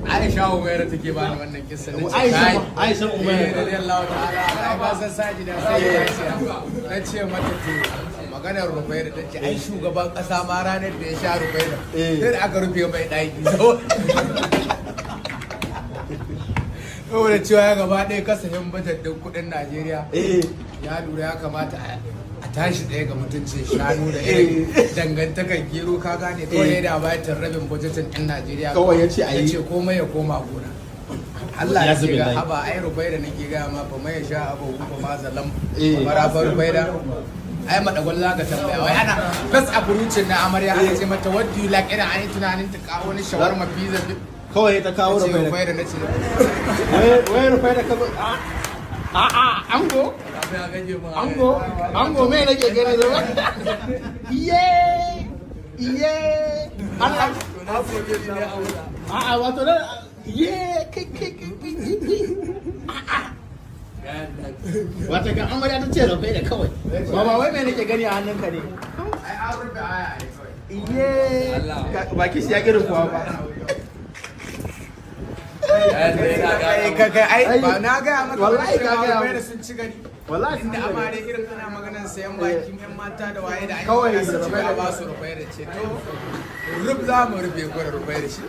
Aisha Umaira take bani wannan kissa, nace Aisha. Kai. Aisha Umaira. Eh, radiyallahu ta'ala, ai ba san sajida sai ya ce na ce mata, to maganar Rufaida, ta ce ai shugaban kasa ma ranar da ya sha Rufaida sai da aka rufe mai ɗaki saboda cewa ya gaba ɗaya kasafin bajet ɗin kuɗin Najeriya ya lura ya kamata a tashi tsaye ga mutuncin shanu da irin dangantakar gero, ka gane? Kawai ya da bayan rabin budgetin ɗin Najeriya. Kawai ya ce a yi. Ya ce komai ya koma gona. Allah Ya ya ce zube ga layi. Haba, ai Rufaida nake gaya ma, fa mai sha abu fa ma zalam mara Rufaida, ai madagwal za ka tambaya. Wai ana first approaching na amarya, aka ce mata, "What do you like?" Ina an yi tunanin ta kawo wani shawarma, pizza. Kawai ta kawo ce Rufaida. Rufaida na ce. Wai Rufaida ka zo a a ango, ango, ango, me nake gani zama? Iye iye, Allah, a a wato na iye, kai kai kai kai, wata kan amarya ta ce Rufaida kawai. Baba, wai me nake gani a hannunka ne? Ai an rufe aya ai kawai. Iye, baki shi ya kirin kuwa ba. Kai kai kai, ai ba na gaya maka. Wallahi ka gaya Rufaida sun ci gari. Wallahi sun Inda ci gari. Amare irin ana maganar sayan baki yan mata da waye da an Kawai yi sun ci Rufaida. ba su Rufaida ce, to rub za mu rufe ko da Rufaida shi.